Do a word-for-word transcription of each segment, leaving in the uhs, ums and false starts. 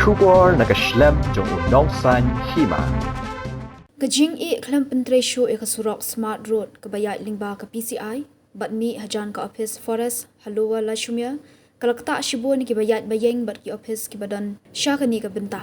Khubor na ka shlem jong u nongsaiñ hima. Ka jingïaid khlem pyntrei shuh ïa ka surok Smart Road kaba ïaid lyngba ka P C I bad mih hajan ka ophis Forest ha Lower Lachumiere ka la ktah shibun ïa kiba ïaid ba ïeng bad ki ophis kiba don sha kane ka bynta.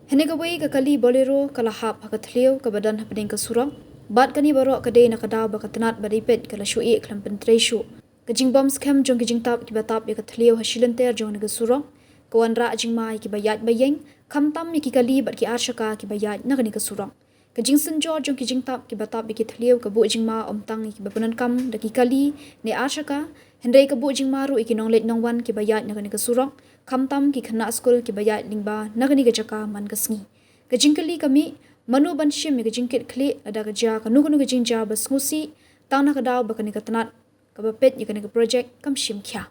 Hynne kawei ka kali Bolero ka la hap ha ka thliew kaba don hapdeng ka surok bad kane baroh ka dei na ka daw ba ka tnat ba dei peit ka la shu ïaid khlem pyntrei shuh. Ka jingbym skhem jong ki jingtap kiba tap ïa ka thliew ha shilynter jong kane ka surok ka wanrah jingma ïa kiba ïaid ba ïeng, khamtam ïa ki kali bad ki arshaka kiba ïaid na kane ka surok. Ka jingsynjor jong ki jingtap kiba tap ïa ki thliew ka buh jingma ym tang ïa kiba pyndonkam da ki kali ne arshaka, hynrei ka buh jingma ruh ïa ki nongleit nongwan kiba ïaid na kane ka surok, khamtam ki khynnah skul kiba ïaid lyngba na kane ka jaka man ka sngi. Ka jingkylli ka mih, mano ban shim ïa ka jingkitkhlieh lada ka jia kano kano ka jingjia ba sngewsih, tang na ka daw ba kane ka tnat kaba peit ïa kane ka projek kam shim khia.